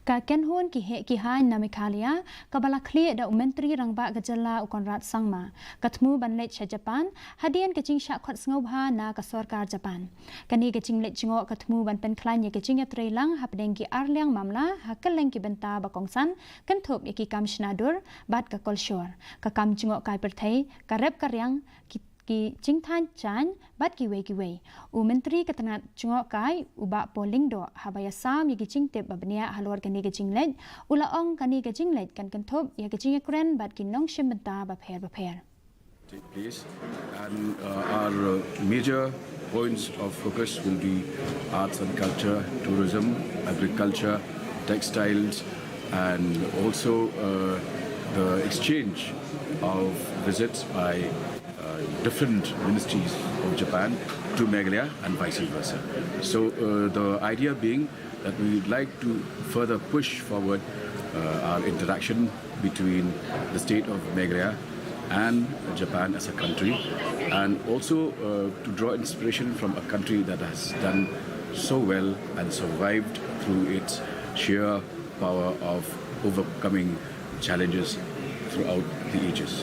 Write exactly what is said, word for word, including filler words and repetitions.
Ka kynhun ki heh ki haiñ na Meghalaya, kaba la khlieh da u Myntri Rangbah ka jylla u Conrad Sangma, ka thmu ban leit sha Japan, hadien ka jingshah khot sngewbha na ka sorkar Japan. Kane ka jingleit jngoh ka thmu ban pynkhlaiñ ïa ka jingïatreilang hapdeng ki arliang mamla, ha kylleng ki bynta ba kongsan, kynthup ïa ki kam shna dur, bad ka kolshor, ka kam jngoh kai pyrthei, ka rep ka riang, ki, ki jingthaw jaiñ, bad kiwei kiwei. U Myntri ka tnat jngoh kai, u Bah Paul Lyngdoh, haba ïasam ïa ki jingtip ba bniah halor kane ka jingleit, u la ong kane ka jingleit kan kynthup ïa ka jingïakren bad ki nongshim bynta bapher bapher. Take place, and uh, our uh, major points of focus will be arts and culture, tourism, agriculture, textiles, and also uh, the exchange of visits by uh, different ministries of Japan to Meghalaya and vice versa. So uh, the idea being that we would like to further push forward uh, our interaction between the state of Meghalaya and Japan as a country, and also uh, to draw inspiration from a country that has done so well and survived through its sheer power of overcoming challenges throughout the ages.